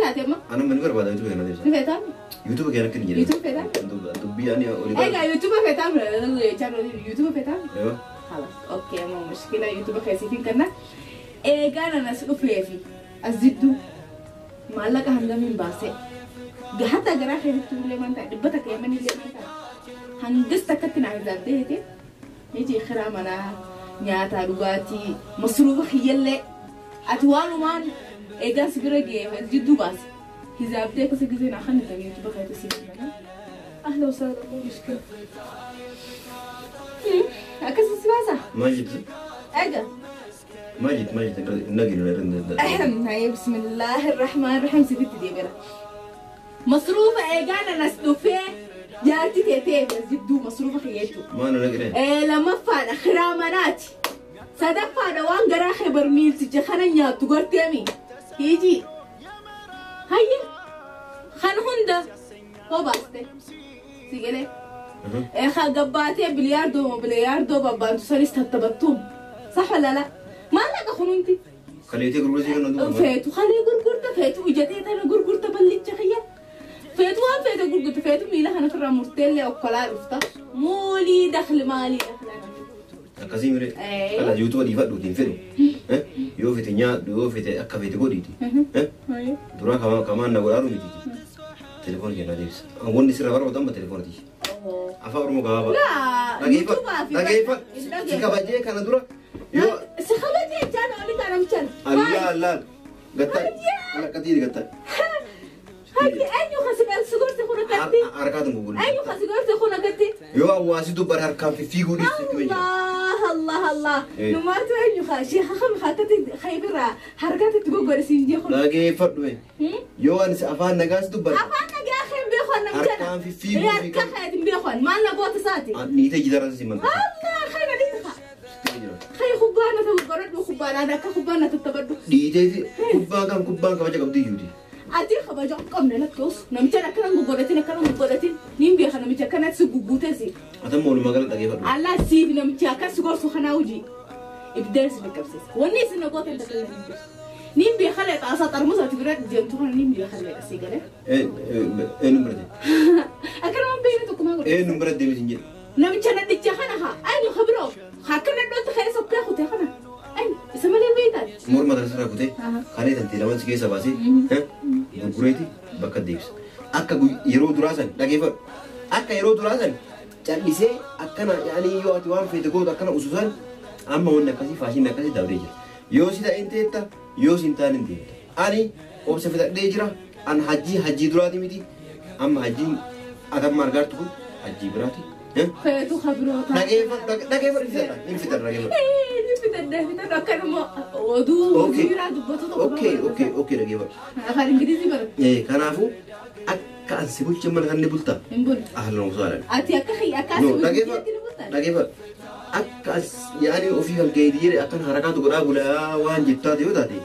taate amma? Ana mani barbaada YouTube kana deebisa. Ni feetaa? YouTube kana akka hin jedhe. YouTube feetaa? Dubbii ani olii. Egaa YouTube feetaa YouTube feetaa? Yoo. خلاص اوكي ما مشكله يوتيوب خيسيفين كنا ايغانا ناس دفeefi as jidduu maallaqa hangamiin baasee hatta garaa keessatti illee man ta'a 100 yamanii illee man ta'a hangas takkatti naa hizaabdee hiji kiraa manaa nyaataa dhugaatii masruufa kiyyallee ati waanumaan eegaan si bira ga'ee as jidduu baase hizaabdee akkasa gisee naa kan hizaab yuutuuba keessatti siif kana ahla wasaala ma mushkila akkasa si baasa Maal jetti? egaa Maal jetti maal jetti naginu irra. أهم هاي بسم الله الرحمن الرحيم سيدتي دي بلا مصروفة إيجانا ناس دفيه جارتي تيتي بس جدو مصروفة خيتو Maal na nagire? إيه لما فانا خراماناتي صدق فانا وان قراخي برميل تجي خنا نياتو قرتيمي يجي هيا خان هندا هو باستي سيجلي إيه خا قباتي بلياردو بلياردو بابانتو ساليس تتبتوم صح ولا لا؟ ما لك خنونتي Kaleetee gurgurtii kana duuba. Feetu kalee gurgurta feetu ijatee tana gurgurta ballicha kiyya. Feetu waan feete gurgurta feetu miila kana ofirraa murteellee okkolaa dhufta. Moolii dakhli maalii dakhli. Akkasii mire. Kana YouTube dhiifadhuuti hin fedhu. Yoo fete nyaadhu yoo fete akka fete godhiiti. Duraa kamaan na godhaaru miti. Telefoon kennaa deebisa. Wanni sirra barbaadu amma telefoonati. Afaan Oromoo gabaabaa. Laa Dhageeffadhu. Dhageeffadhu. Si kabajee kana dura yoo Si kabajee jechaan oli kana michaan. Allah Allah gattaa alaqatii gattaa. Hayyi eenyu kasi gorse kun akkatti? Harkaatu gurguruu. Eenyu kasi gorse kun akkatti? Yoo hawaasi dubbate harkaan fiffiiguu dhiyeessitti wayya. Allah Allah Allah. Numaatu eenyu kaa sheekha kam akkatti khaybiraa harkaatti itti goggodhisiin jee kun. Dhageeffadhu. Yoo ani afaan nagaas dubbate. Afaan nagaa hin beekan namticha. Harkaan fiffiiguu fi Harka keetiin beekan maal na goota isaati? Niitee jidara si manta. Allah khayna dhiita. Khay kubbaana ta'u godhadhu kubbaadhaan akka kubbaana tattabadhu. Dhiitee kubbaan kam kubbaan kabaja qabdi iyyuuti. Ati kabaja hin qabne lakkoofsu namicha akkana goggodhatin akkana goggodhatin niin beeka namicha akkanatti si gugguutesi. Atamma walumaa gala dhageeffadhu. Allah siif namicha akkas si gorsu kanaa hojii ibidda si qaqqabsiisa. Wanni isin na gootan takka hin jirtu. Niin beeka lee xaasaa xarmusa ati bira deemtu kana niin beeka lee asii galee. Eenyu bira deemi? Akkanuma beekni tokko maa godhe. Eenyu bira deemi sin jedhe? Namicha nadhicha kana haa eenyu kabiroo akka nadhootti ka'ee sokkee kutee kana eenyu isa malee beektaati. Morma tana sirraa kutee kalee tantee lamaan si keessa baasee gurgureeti bakka deebisa. Akka yeroo duraa san dhageeffadhu. Akka yeroo duraa san callisee akkana yaani yoo ati waan feete gootu akkana ususan amma wanni akkasii faashinni akkasii dabree jira. Yoo si ta'in teetta yoo si hin taane hin deemta. Ani obsa fixadhee jira. An hajjii hajjii duraati miti. Amma hajjiin atamma argaartu kun hajjii biraati. Feetu kabiroo ta'a. Dhageeffadhu dhageeffadhu hin fixadha dhageeffadhu. Ni fixadha fixadha akkanuma oduu biraa dubbatu tokko. Okay okay okay dhageeffadhu. Afaan Ingilizii barate. Kanaafuu akka an si bulche mana kan ni bulta. Hin bulu. Ahlan wasahlan. Ati akka akka si No bulche dhageeffadhu ni bulta. dhageeffadhu. Akka as yaani ofii kan kee jedhe akkan harakaatu godhaa bulaa waan jettaa yoo taate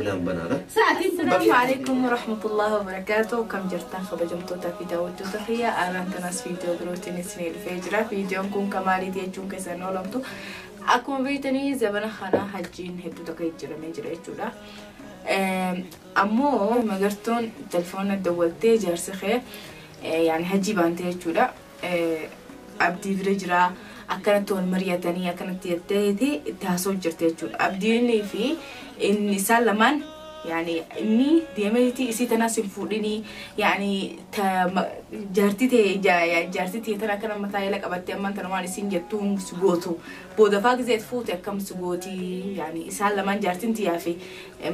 ulaan banaadha. Sa'aatiin السلام عليكم ورحمة الله وبركاته. كم جرتان خبجمتوتا في داوتو تخيا أنا تناس فيديو بروتين سنين الفجرة فيديو نكون كمالي دي جون كسر نولمتو أكون بيتني زبنا خنا حجين هدو تكيد جرا مجرا جولا أمو مقرتون تلفون دولتي جارسخه يعني هجي بانتي جولا أبدي فرجرا akkanatti wal mari'atanii akkanatti jetteeti itti haasoo jirti jechuudha. Abdiinii fi inni isaan lamaan yani inni deemeeti isii tanaas hin fuudhinii yani jaartii ta'e jaartii ta'e tana akkana mataa jala qabattee ammaan tana waan isiin jettuun si gootu booda faa gizeet fuute akkam si gootii yani isaan lamaan jaartiin tiyyaa fi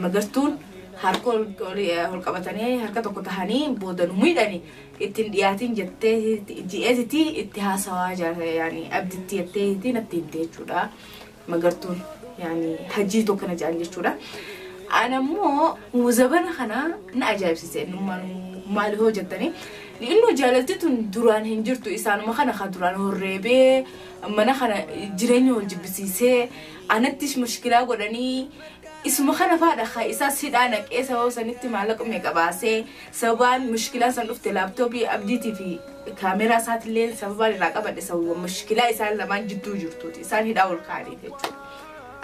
magartuun harka ol qabatanii harka tokko tahanii booda nu miidhanii ittiin dhiyaatiin jettee ji'eetitti itti haasawaa yani abditti jetteeti natti himte jechuudha. Magartuun yani hajii tokko na jedhan jechuudha. Ana immoo zabana kana na ajaa'ibsiise maal hoo jettanii inni jaalalti tun duraan hin jirtu isaanuma kana ka duraan horreebee mana kana jireenya wal jibbisiisee anattis mushkilaa godhanii isuma kana faadha ka isaas hidhaa naqee sababa sanitti maallaqa meeqa baasee sababaan mushkilaan san dhufte laaptooppii abdiitii fi kaameraa isaatillee sababaan irraa qabadhe sababa mushkilaa isaan lamaan jidduu jirtuuti isaan hidhaa ol kaa'anii jechuudha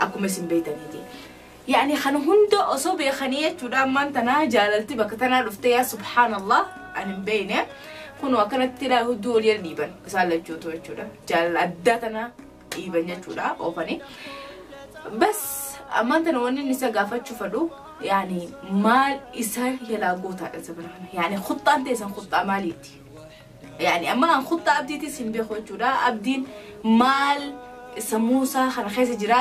akkuma isin beektaniiti. Yani kana hunda osoo beekanii jechuudha ammaan tanaa jaalalti bakka tanaa dhufte yaa subhaanallah ani hin beekne. Kun akkanatti hudduu walii dhiiban isaan lachuutu jechuudha. Jaalala addaa tanaa dhiiban jechuudha oofanii. Bas ammaan tana wanni inni isa gaafachuu fedhu yani maal isa yalaa gootaadha zabana kana. Yani khuxxaan ta'e san khuxxaa maaliiti? Yani amma an khuxxaa abdiitis hin beeku jechuudha. Abdiin maal sammuu isaa kana keessa jira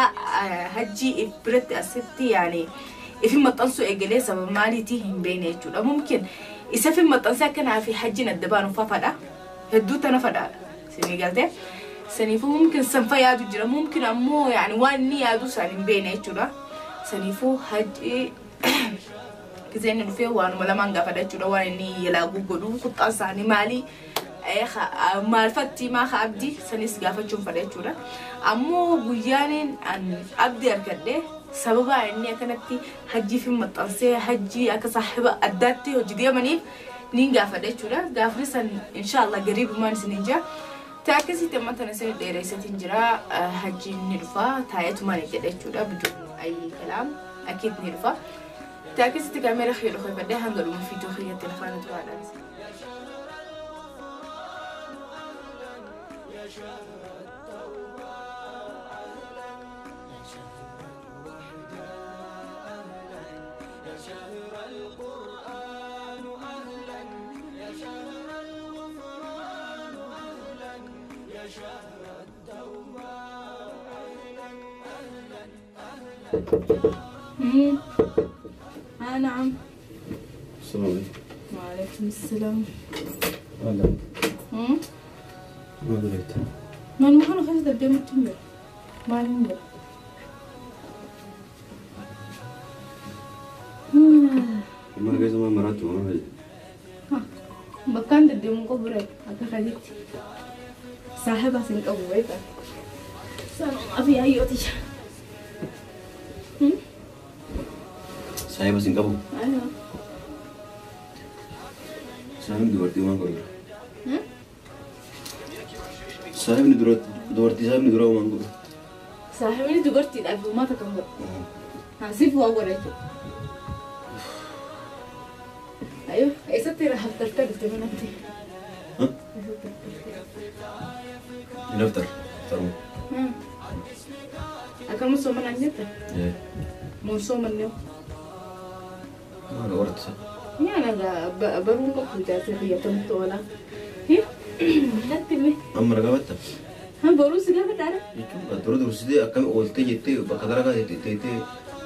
hajjii if biratti asitti yani ifi maxxansuu eegalee sababa maaliitii hin beekne jechuudha. Mumkin isa fi maxxansee akkanaa fi hajjiin adda baanu fafadha. Hedduu tana fadhaadha. Sinii galtee. Saniifuu mumkin sanfa yaadu jira. Mumkin ammoo yani waan inni yaadu isaan hin beekne jechuudha. Saniifuu hajjii gisee inni dhufee waanuma lamaan gaafadha jechuudha. Waan inni yalaa godhu khuxxaan isaanii maali? Maalfatti maa abdii sanis gaafachuun fedha jechuudha. Ammoo guyyaan an abdii argadhe sababa inni akkanatti hajjii fi maxxansee hajjii akka saahiba addaatti hojii deemaniif niin gaafadha jechuudha. Gaafni san inshaallah gariibumaan isin hin jira. Ta akkasitti amma tana isin dheereessatiin jira. Hajjiin ni dhufa taa'eetumaan jedha jechuudha. Biduun ayi kalaam akiid ni dhufa. Ta akkasitti kaameera kiyya dhufee hanga dhuma fiidoo kiyyatti lafaana turaadhaan. شهر التوبة أهلا يا شهر الوحدة أهلا يا شهر القرآن أهلا يا شهر الغفران أهلا يا شهر التوبة أهلا أهلا أهلا. نعم. السلام عليكم. وعليكم السلام. أهلا. ما دريت. ما المكان خلاص ده بيعمل تمر. ما نمر. ما جاي زمان مرات وما هي. ها مكان ده بيعمل قبره أكيد. صاحب سنك أبو بيتا. سلام أبي أيوتي. صاحب سنك أبو. أيوه. صاحب دورتي ما قبره. صاحبني دورتي صاحبني درا ما نقول. صاحبني دورتي الألبوم ما تكمل. هنسيب وأوريته. أيوه إيه ستي راح أفطر تمام أنتي. ها؟ نفطر ترى. أكل مصوم من عندك؟ إيه. مصوم من اليوم. أنا ورد صح. يعني أنا برون قبل جالسة هي تمت ولا. هي. نتمه. أما رجعت. هم بروس جابت عارف. يجوا درو درسيدي أكمل قلت جت بقدرة جت تيت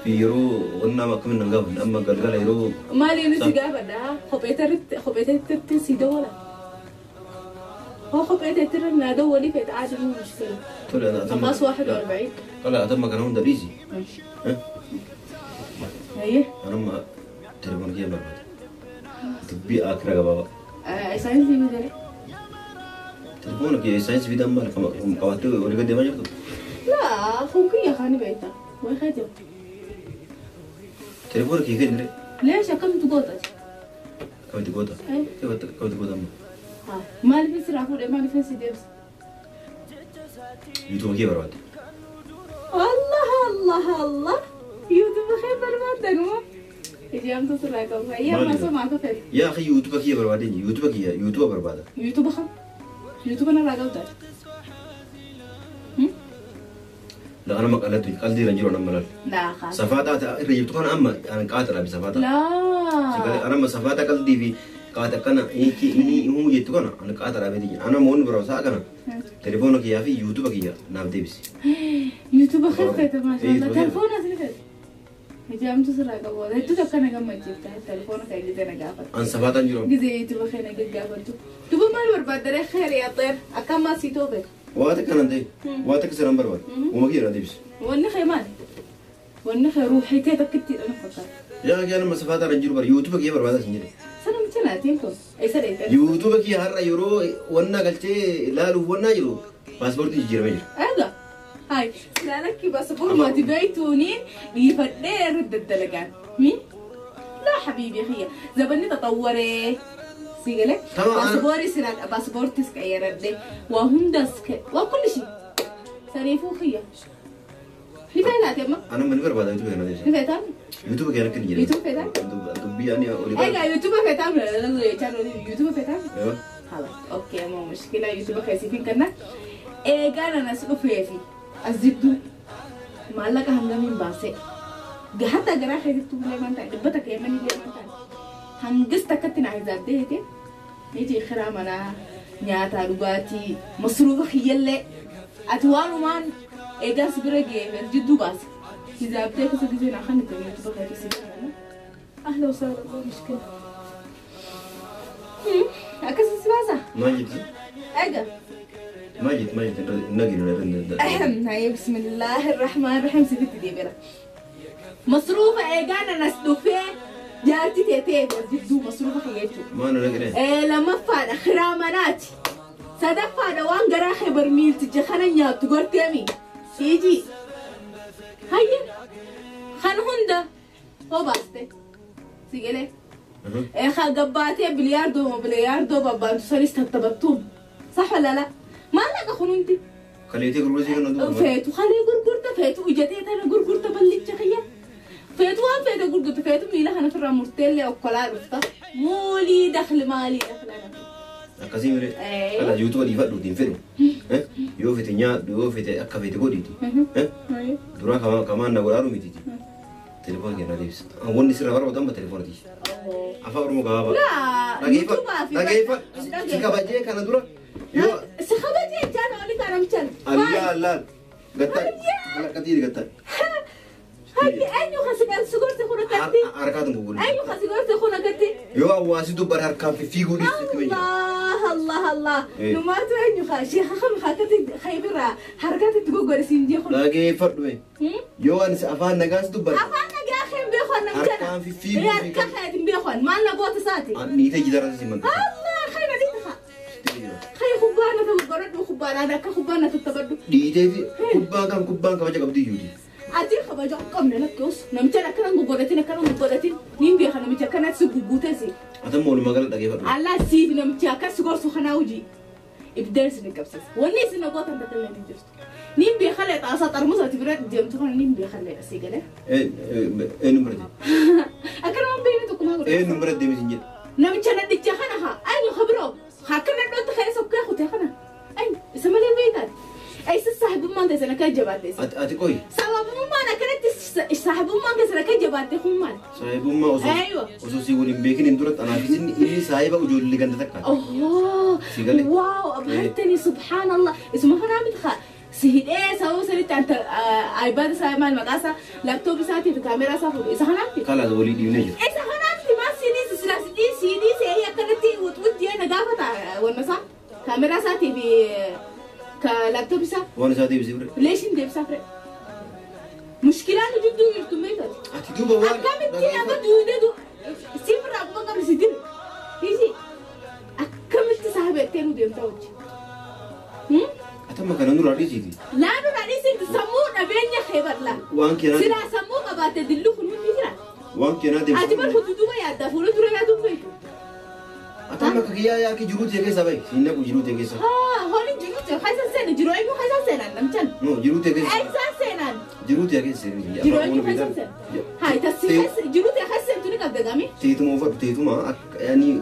في يرو قلنا ما كمل نجاب أما قلقل يرو. مالي نسي جابت ده خبيتر خبيتر تسيده ولا. هو خبيتر ترى نادو ولي في عادي مو مشكلة. طلع أنا أتم. خلاص 41. طلع أتم كانوا دريزي. ها؟ أيه. أنا ما تليفون كي برباد. تبي آخر جبابا. ساينس في مدري. تليفونك يا ساينس في دم مالك قواتي ولا قد ما جبته؟ لا أخوك يا خاني بيتا وين خدته؟ تليفونك يا كده ليش كم تقوطة؟ كم تقوطة؟ كيف كم تقوطة أما؟ ها مالي في سرعة فور مالي في سيدبس يوتيوب كيف برباد؟ الله الله الله يوتيوب خير برباد ده إجابة سرعة يا ما سمعت خير يا أخي يوتيوب كيف بربادين يوتيوب كيف يوتيوب بربادة يوتيوب خم يوتيوب أنا راجع لا أنا ما قلت قلدي رنجر أنا ملل لا خلاص صفاتا رجبت أنا أما أنا قاتل أبي صفاتا لا أنا ما صفاتا قلدي في قاتل كنا إيه إيه هو يتكنا أنا قاتل أبي دي أنا مون بروسا كنا تليفونك يا في يوتيوب كيا نابدي بس يوتيوب خير خير ما شاء الله تليفون أصلي خير إجابة سرعة قبول هتو تكنا كم جبت التليفون خير جزء أنا قافل أنا صفاتا نجرب جزء يوتيوب خير أنا قافل تو تبى ما البرباد ده خير يا طير أكمل ما سيتوبك واتك أنا دي واتك سلام برباد وما كير دي بس وأنا خير مالي وأنا خير روحي تيتا كتير أنا فكرت يا أخي أنا مسافات رنجر بر يوتيوب كي برباد سنجري سنة متنا تيمكم أي سنة يوتيوب كي هر يورو وأنا قلت لا لو وأنا يورو باسبورت يجير مجر أيوة هاي سلالك باسبور ما تبيتونين يفدي رد الدلقان مين لا حبيبي خيا زبني تطوري سيقلك باسبوري سلال باسبورتك يا ردي وهندسك وكل شيء سريفو خيا Ni feetaati amma? Ana mani barbaada YouTube kana deebisa. Ni feetaa? YouTube kana kan jedhamu. YouTube feetaa? Dubbii ani olii. Egaa YouTube feetaa YouTube feetaa? خلاص اوكي مو مشكلة يوتيوب خايسين كنا ايه انا ناس في ازيدو معلقة هنغمين باسي حتى جرا خايستو لي ما انت دبتك يا مني لي ما انت هنجستك كتن عايزة ديتي نيجي خرام انا نياتا رباتي مصروف خيالة اتوانو مان ايه سبرجي جدو باس اذا بدك تسجل عشان يوتيوب خايسين اهلا وسهلا مو مشكلة أكسس بازا ما جيت أجا ما جيت نجي أهم هاي بسم الله الرحمن الرحيم سيدتي دي بلا مصروفة إيجانا نسدوفة جارتي تيتي جدو مصروفة خياتو ما أنا نجري إيه لما فانا خراماناتي صدفة وان جراحي برميل تجخنا نياب تقول تيمي يجي هيا خان هوندا هو باستي سيجلي إيه قباتي بلياردو ما بلياردو بابا انتو ساليس تبتبتوم صح ولا لا؟ ما لك خنونتي خليتي غرغرتي كنا فاتو خلي غرغرتا فاتو وجتي انا غرغرتا بلتش خيا فاتو وان فاتو غرغرتا فاتو ميلا انا في الرامورتيلي او كلا رفتا مولي دخل مالي دخل انا كاسيمير انا يوتيوب اللي فاتو دين فيرو يو فيتي نيا يو فيتي اكا فيتي غوديتي درا كمان نغورارو ميتي تليفون كنا ديبس وني سير غرو دم تليفون دي afaan Oromoo gabaabaa. Laa. Dhageeffa. Si kabajee kana dura. Yoo. Si kabajee jaan oli kana michaan. Allah Allah. Gattaa. Halaqatii gattaa. Hayyi eenyu kasi sigorte kuna katti. Harkaatu gugulu. Eenyu kasi gorte kuna katti. Yoo hawaasi dubbar harkaan fiiguu dhiisitti wayya. Allah Allah Allah. Numaatu eenyu kaa sheekha kam haakati khaybira harkaatti gugurisiin jee kun. Dhageeffadhu. Yoo ani afaan nagaas dubbar. Afaan nagaa hin beekon namchana. Harkaan fiiguu. Harka hin beekon maal na goota saati. Niitee jidarra si manta. Allah khayna dhiita. Khay kubbaana ta'u godhadhu kubbaana akka kubbaana tattabadhu. Dhiitee kubbaan kam kubbaan kabaja qabdi iyyuuti. Ati kabaja qabne lakkoos namicha akkana guggodhatin akkana guggodhatin niin beeka namicha akkanatti si gugguutesi. Atamma walumaa gala dhageeffadhu. Allah siif namicha akkas gorsu kanaa hojii ibidda isin qabsiisa. Wanni isin gootan takka hin jirtu. Niin beeka lee xaasaa xarmusaati bira deemtu kana niin beeka lee asii galee. Eenyu biratti? Akkana waan beekni tokko maa godhu. Eenyu biratti deemisi hin jedhu. Namicha nadhicha kana haa eenyu kabiroo akkana dhootta keessa okkee kutee kana eenyu isa malee beekaati. أي صاحب ما أنت سنة كجبات. أتكوي. سبب ما أنا كنت صاحب ما أنت سنة كجبات هم. صاحب ما أصلا. أيوة. أصلا سيقول بيكين إندرت أنا في سن إني صاحب وجود اللي كنت تكاد. أوه. واو أبهرتني سبحان الله اسمه أنا متخ سهل إيه سووا سنة أنت آيباد ساي مال مقاسة لابتوب ساتي في كاميرا سافر إذا هناك. خلاص وليد يونيجر. إذا هناك ما سيدي سيدي سيدي سيدي كنتي وتودي أنا قافة والمسا كاميرا ساتي في كلابتوب سا وانا ساتي بسفر ليش انت بسفر مشكلة جدا يرتميتات اتدوب وان اكمل تي ابا دو سفر ابو قبل سيدي يجي اكمل تصاحبتين وديم تاوج اتم كان نور علي سيدي لا نور علي سيدي سمو نبيني خبر لا وان كان سلا سمو قبات دلو خنو نجرا وان كان دي اتبر حدودو يا دفولو درا يا دوبي أتمنى كيا يا كي جروت يا كيسا باي سينا كو جروت يا كيسا ها هوني جروت خايسة سنة جروي مو خايسة سنة نمشان نو جروت يا كيسا خايسة سنة جروت يا كيسا جروي مو خايسة سنة هاي تسي جروت يا خايسة توني قبل دامي تيتو موفر تيتو ما يعني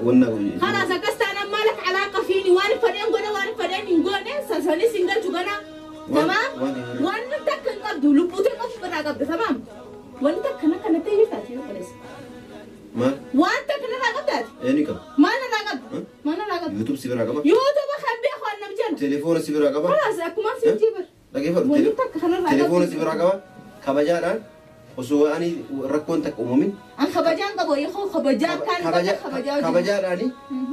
ونا خلاص أكست أنا مالك علاقة فيني وأنا فريان قونا وأنا فريان قونا سلسلة سينجل جونا تمام وأنا تكن قبض لبوتي قف برا قبض تمام وأنا تكن كنا تيجي تاتي خلاص ما وانت كنا راقبت يعني كم ما انا راقب ما انا راقب يوتيوب سيبر راقب يوتيوب خبي اخوان مجان تليفون سيبر راقب خلاص اكو ما سيبر دقيقة تليفون سيبر راقب خبجان وسو اني ركون تك امومين ان خبجان قبو يخو خبجان كان خبجان خبجان اني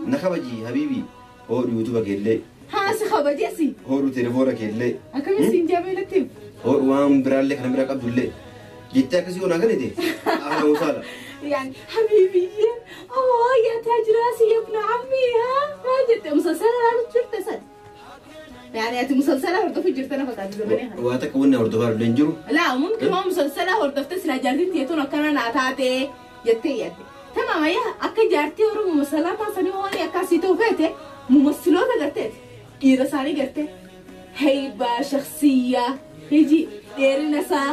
نخبجي حبيبي هو يوتيوب كيلي ها سي خبجي سي هو تليفون كيلي اكم سينجابي لتيم هو وان برالي كان براقب دولي جيت كسي وانا كنتي اهلا وسهلا يعني حبيبي اوه يا تاج راسي يا ابن عمي ها ما جت مسلسل انا شفت سد يعني اتي مسلسل هردف جرت انا فقط زمانها واتك وني هردف لنجرو لا ممكن هو مسلسل هردف تسلا جارتين تيتون كان انا تاتي يتي تمام يا اكا جارتي ورو مسلسلات سني هوني اكا سيتو فيته ممثلات قرتت إيرا ساني قرتت هيبة شخصية يجي Dheerina isaa,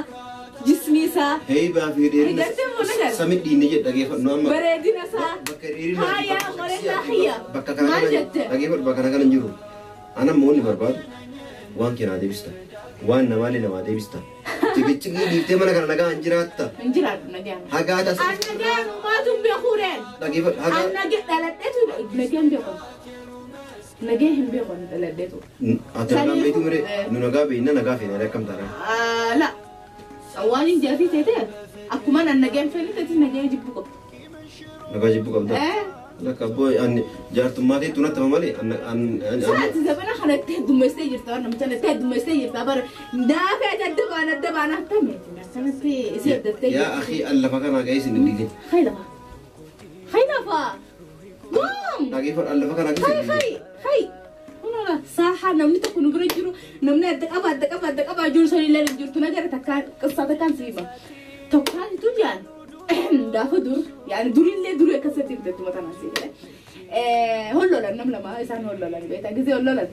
jismii isaa, Heybaa fi dheerina Gartee moo nagar? Sami dhiinni jedhu dhageeffadhu amma. Bareedina isaa. Bakka dheerina Haaya, bareedaa xiyya. Bakka kana Maal kana jette? Dhageeffadhu, bakka kana kana hin jiru. Ana immoo wanni barbaadu waan kee naa deebista. Waan namaallee namaa deebista. Ciqicciqii dhiiftee mana kana nagaa hin jiraatta. Hin jiraadhu nagaan. Hagaa tas An nagaan uumaatu hin beekuureen. Dhageeffadhu hagaa. An nagee dhaladheetu nageen beeku. Nagee hin beeku dhaladheetu. Ati nagaan beektu mire nu nagaa beekna nagaa feena akkam taanaan. La. Waan hin jaartii ta'e akkuma nan nageen feene ta'e nagee jibbu qabdu. Nagaa jibbuu qabda. Lakka abboo ani jaartummaa ta'e tunatti hama malee an Saati zabana kanatti heddummeessee jirta waan namicha natti heddummeessee jirta bara daafee adda baana adda baana attame akkanatti isii addattee Yaa akhi an lafa kanaa ga'ee isin hin dhiisin. Hay lafa. Hay lafa. Goom. Dhageeffadhu an lafa kanaa ga'ee Hay isin hin dhiisin. hay hay. Kunoo saaha namni tokko nu bira jiru namni adda qaba adda qaba adda qaba jiru sun illee hin jirtu nagara takkaan qissaa takkaan siima. Tokkaatitu jaan gaafa dur yaani durillee durii akkasatti bitatu mataan asii jedhe. Hollolan nam lama isaan hollolan beektaa gisee hollolan.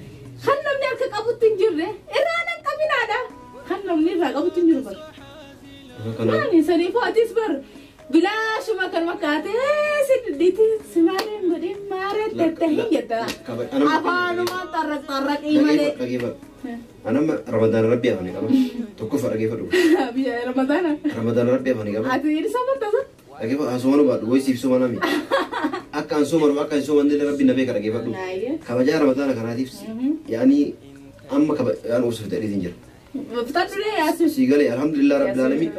Kan namni harka qabutti hin jirre irraa nan qabinaadha. Kan namni irraa qabutti hin jiru bara. Kanaaf Maani saniifuu atis bar bilaashuma kan makkaatee si dhidhiiti si maareen godhin maareen tette hin jetta. Afaanuma xarraq xarraqii malee. Dhageeffadhu. Anamma Ramadaan rabbi afaanii qaba. Tokkoffaa dhageeffadhu. Biyya Ramadaana. Ramadaan rabbi afaanii qaba. Ati isa bartaasa. Dhageeffadhu haasuma baadhu wayi siif sooma nami. Akka an soomanu akka hin soomanne rabbi na beeka dhageeffadhu. Naayyee. Kabajaa Ramadaana kanaatiif yaani amma yaan obsuuf ta'eetiin jira. Fitadhulee yaasuu. Sii galee alhamdulillah rabbil alamin.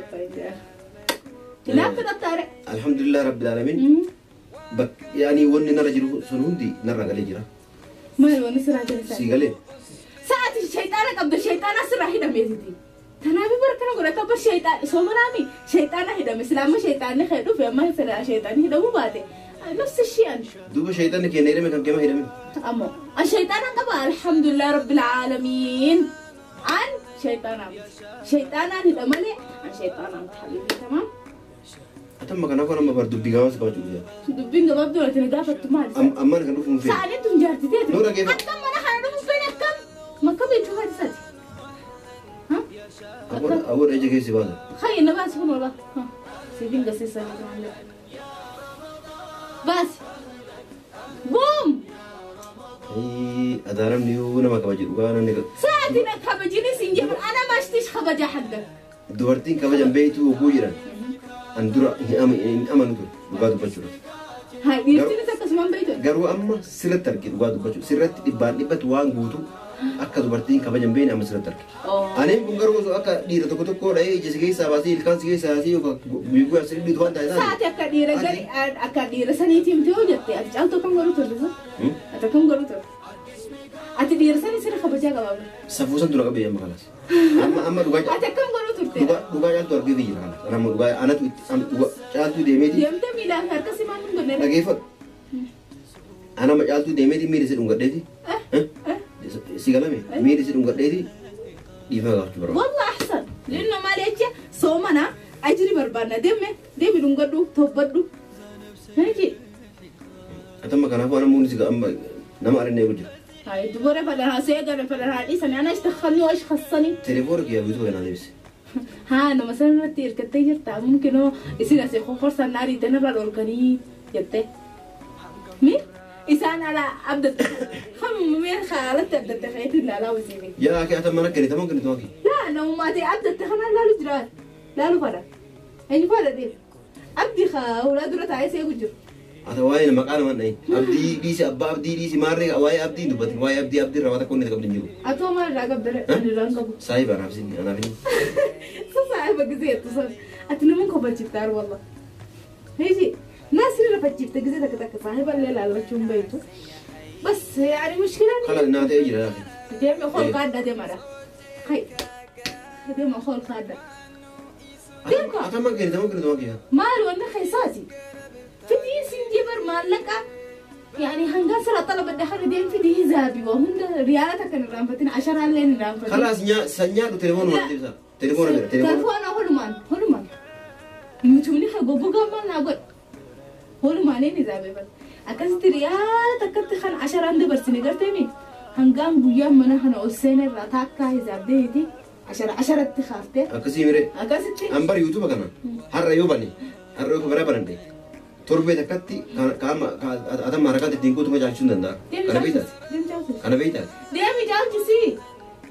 Ilaaf fixattaare. Alhamdulillah rabbil alamin. Yaani wanni narra jiru sun hundi narra galee jira. Maal wanni siraa jira? Sii galee. Sa'aati shayxaana qabda shayxaana sirraa hidhameetiti. Kanaaf bara kana godhata bar shayxaan soomanaami shayxaana hidhame silaama shayxaanni kee dhufe amma silaa shayxaanni hidhamuu baate nafsi shi'an. Duuba shayxaanni keenya hidhame kan keema hidhame. Ammoo an shayxaana qaba alhamdulillah rabbil aalamiin. An shayxaanaa miti. Shayxaanaan hidha malee an shayxaanaa miti habiibi tamaam. Atamma kanaaf nama bar dubbii gabaas qabachuu jira. Dubbiin gabaabduu ati na gaafattu maali? Ammaan kan dhufu hin feene. Sa'aatiin tun jaarti teetu. Nuu dhageeffadhu. Akkam mana kana dhufu fene akkam? Makka beektuu haati isaati. Awwaal ija keessi baasa. خير نباس هون والله سيبين قصيصة بس قوم. Adaa namni yoo nama kabaje dhugaa namni ساعتنا خبجيني سنجبر انا ما اشتيش خبجة حقك. Dubartiin kabajan beektuu oguu jiran an dura hin amanu ture dhugaa dubbachuudha. هاي ديرتني تكسمان بيتو. Garuu amma sirratti arge dhugaa dubbachuu sirratti dhibbaan dhibbatti waan guutuu akka dubartiin kabajan beekne amma sirratti arge. Ani kun garuu osoo akka dhiira tokko tokko dhahee ija si keessaa baasee ilkaan si keessaa baasee yookaan guyyaa sirrii dhiitu waan ta'e taate. ساعتي akka dhiira gari akka dhiira saniitii miti yoo jette ati caaltuu akkam godhu turte sun? Ati akkam godhu turte? Ati dhiira sanii sirri kabajaa qabaa. Safuu san dura qabee amma kanas. Amma dhugaa Ati akkam godhu turte? Dhugaa caaltuu argee jira kanas. Amma dhugaa anatu itti dhugaa caaltuu deemeeti. Deemtee miilaa fi harka simaan hin godhne. Dhageeffadhu. Anama caaltuu deemeeti miila si dhungadheeti. Si galame miila si dhungadheeti dhiifama gaafachuu barbaada. والله احسن لانه ما ليش صومنا اجري بربانا دمي دمي دونغدو توبدو هيجي. Atamma kanaafuu ana muuni si amma nama argina eegu jira. هاي دبره فلها سيغنا فلها ديسني انا ايش دخلني وايش خصني؟ Telefoona kiyyaa guutuu kanaa deebise. ها انا مثلا رتي جرتا ممكن هو يصير اسي خو ناري تنرى الوركني جبته مين إنسان على أبدت خم مين خالت أبدت خيتي لا لا وسيني. Yaa akhi atamma na kennite moo kennitu akhi? لا لو ما تي أبدت خنا لا لجرات لا له فرق أي فرق دي أبدي خا أولاد رت عايز يجر. Ata waa'ee maqaa nama dhahin. Abdii dhiisi abbaa abdii dhiisi maarree waa'ee abdii dubbatin waa'ee abdii abdii irraa waan takka inni qabdu hin jiru. أتو ما راقب در أنا رانقب. Saahiba anaaf sinni anaaf inni. صعب قزيت تصل أتنمون كوبا والله هيجي ناس اللي رفجت قزيتك تك صاحب الليل على شو بيته بس يعني مشكلة. Kala naa ta'ee jira yaa akhi. ديم خول قادة ديم أنا خي ديم خول قادة. Atamma kennite moo kennitu akhi? مال ولا خيصاتي في دي سنجبر مال لك يعني هنقصر طلب الدخل ديم في دي زابي وهن ريالتك كان رامفتين 10 لين رامفتين. Kalaas nyaa sanyaadhu telefoona waan deebisa. Telefoona bira telefoona. تلفون هولمان هولمان يوتيوب خا جوجل ما نقول هولمان زابي بس akkasitti riyaala takkatti kan asharaan dabarsine garteemi hangaan guyyaa mana kana ol seenerraa taakkaa hisaabdeeti. Ashara asharatti kaaftee Akkasii miree. Akkasitti. An bara yuutuuba kana har'a yoo bane har'a yoo kameraa banadhe torbee takkatti qaama atamma harakaatti ittiin guutuu caalchisuu hin danda'a. Deemi Kana beektaati. caalchisi. Deemi caalchisi. Kana beektaati. Deemi caalchisi.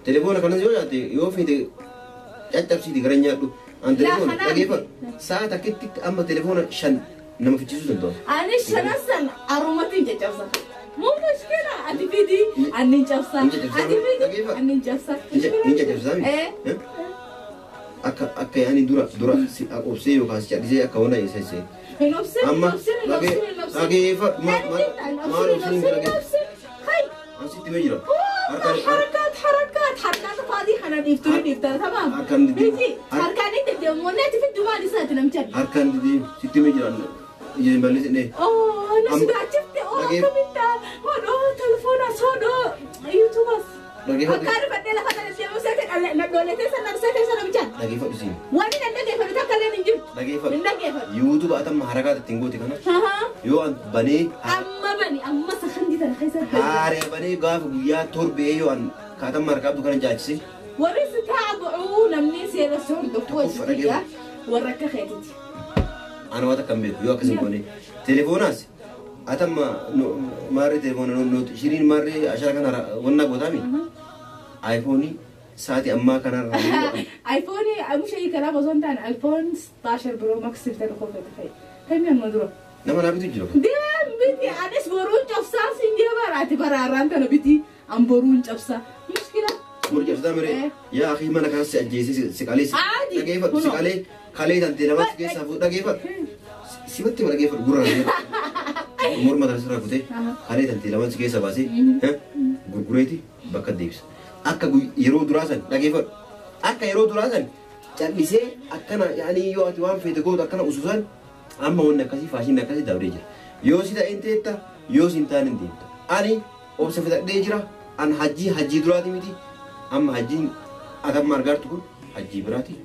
Telefoona kanas yoo nyaatte yoo feete caccabsiiti gara nyaadhu. An Laa telefoona kanaan dhageeffadhu. Sa'a takkitti amma telefoona 5 nama fichiisuu danda'u. Ani shanan san arumatiin caccabsa. Muu mushkila ati fidi annin cabsa. Hin caccabsaa Ati fidi dhageeffadhu. annin cabsa. Hin caccabsaa miti. Eh. Akka akka yaani dura dura si obsee yookaan si callisee akka waan isa isa. Hin obsin hin Amma obsin hin obsin hin obsin. dhageeffadhu maal Hin maal obsin obsiin hin obsin hin dhagee. obsin. Hay. An sitti himee jira. Harkaan حركات حركات حركات فاضي حنا نفتوني نفتر تمام harkaan didee بيجي حركات انت دمونات في الدماء لسه نمشي harkaan didee sitti himee jira. Ija hin balleessinee. اوه انا أم- سدعتي اوه لقيت- كم انت هون اوه تلفون هون اوه يوتيوبس Dhageeffadhu. أكار بدل هذا الشيء مسكت ندولتي سنة مسكت سنة مجان Dhageeffadhu siin. وانا ندقي فلتا كلين نجيب Dhageeffadhu. ندقي فل Yuutuuba atamma harakaatti ittiin goote kana ها ها yoo an banee أما بني أما سخندي ترى خيسر haaree banee gaafa guyyaa torbee yoo an kaatamma harkaa qabdu kana jaachise ورث تابعوا نمني سير السعود دكتور Tokkoffaa dhageeffadhu. وركا خيتتي Ana waan takka hin beeku yoo akkas hin goone. Telefoonaas atamma maarree telefoona shiriin maarree ashara kana wannaa gootaami. Aayifoonii sa'aatii ammaa kanarra yoo an ايفوني مش اي كلام اظن تاني ايفون 16 برو ماكس بتاع خوفي تخيل كم يوم مدرو nama naa bitu jira. ديم بيتي انا بورون چفسا سنجي براتي براران تنا بيتي ام بورون چفسا مشكله Murji absitaa miree yaa akii mana kanas si ajjeesee si qalee si Aadi. dhageeffadhu si qalee kalee tantee namas keessaa fuudhu dhageeffadhu. Simatti ma dhageeffadhu gurra dhageeffadhu. Morma tana sirraa kutee kalee tantee lamaan si keessa baasee gurgureeti bakka deebisa. Akka yeroo duraa san dhageeffadhu. Akka yeroo duraa san callisee akkana yaani yoo ati waan feete gootu akkana ususan amma wanni akkasii faashinni akkasii dabree jira. Yoo si ta'in teetta yoo si hin taane hin deemta. Ani obsa fixadhee jira. An hajjii hajjii duraati miti. Amma hajjiin atamma argaartu kun hajjii biraati.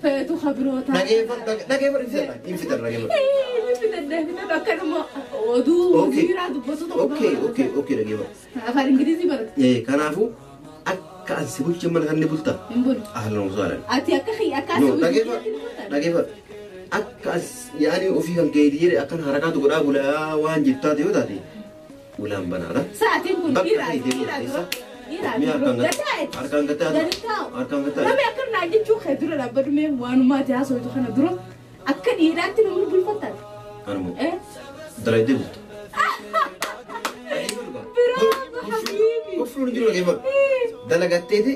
فاتو خبروتا Dhageeffadhu dhageeffadhu hin fixadha hin fixadha dhageeffadhu. ايه بدنا بدنا ودو Okay. وزيرة دبسوطة Okay okay okay dhageeffadhu. afaan ingilizii baratte Kanaafuu akka an si bulche mana kan ni bulta. hin bulu Ahlan wa sahlan. ati akka xiyya akka No, asii dhageeffadhu dhageeffadhu. Akka as yaani ofii kan kee jedhe akkan harakaatu godhaa bulaa waan jettu yoo taate ulaan banaadha. Sa'aatiin kun Bakka dhiiraa ta'e deemuu dhiiraa keessa. dura dhiiraa Mi'a dura harkaan gataa. gataa'e Harkaan gataa. gadi taa'u Harkaan gataa. Namni akka naan jechuu kee dura dhaabbadhu mee waanuma ati haasoftu kana dura akka dhiiraatti namni bulfattaati. Anuma Eh? dalaydee bulta. Bravo habibi. Kofluun jiru dhageeffadhu. Dalagatteeti.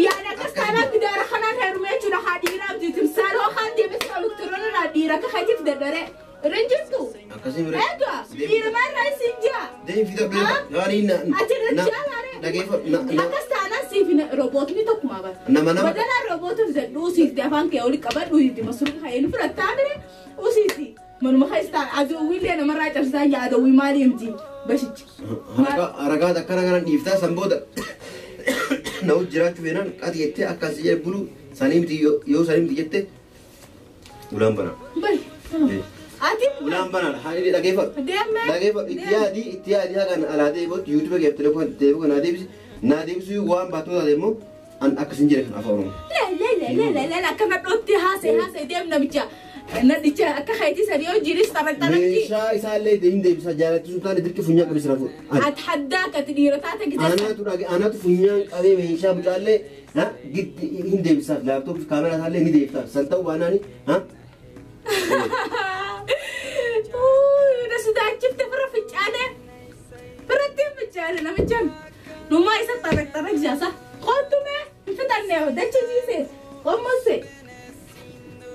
Yaani akkas taanaan gidaara kanaan heerumee jechuudha haa dhiiraa miti timsaaloo haan deebisee elektiroonirraa dhiira akka keetiif daddaree irra hin jirtu. Akkasii miree. Egaa dhiira maarraa isin jaa. Deemi fixadhu. Yaani na. Ati irra jaalaare. Dhageeffadhu. Akkas taanaan siif robootni tokkuma bara. Nama nama. Badanaan roobootu fidadhu usiifti afaan kee oli qabadhu usiifti masuun ka'ee nu fudhattaa mire usiifti. Manuma keessaa aduwwiillee namarraa cabsisaa yaa aduwwii maali himti bashichi. Harakaat akkana kanan dhiiftaa san booda na jiraachuu feenaan qati jettee akkas jedhe bulu sanii miti yoo sanii miti jette ulaan banaa. Bari. Ati Ulaan banaa haa inni dhageeffadhu. deemee. Dhageeffadhu itti yaadii itti yaadii hagan alaa deebi'utti yuutuuba keef telefoon deebi'u naa deebisi naa deebisuu waan baattuu taate immoo an akkasin jedhe kan afaan Oromoo. Le le le le le akka nadhootti haasee haasee deem namicha. Nadhicha akka keetii sanii yoo jiris taran taranti. Meeshaa isaallee hin deebisa jaalachisuu taane dirqi funyaan qabee sira fuudha. Ati haddaa akka ati dhiira taate gite. Anaatu dhage anaatu funyaan qabee meeshaa mucaallee giddi hin deebisaaf laaptooppii kaameraa isaallee ni deebisaaf san ta'uu baanaani Na sodaachifte fira fincaanee. Firatti fincaane namichaan. Numaa isa tarak tarak jaasa. Kottu mee hin fixanne dacha jiise. Qommose.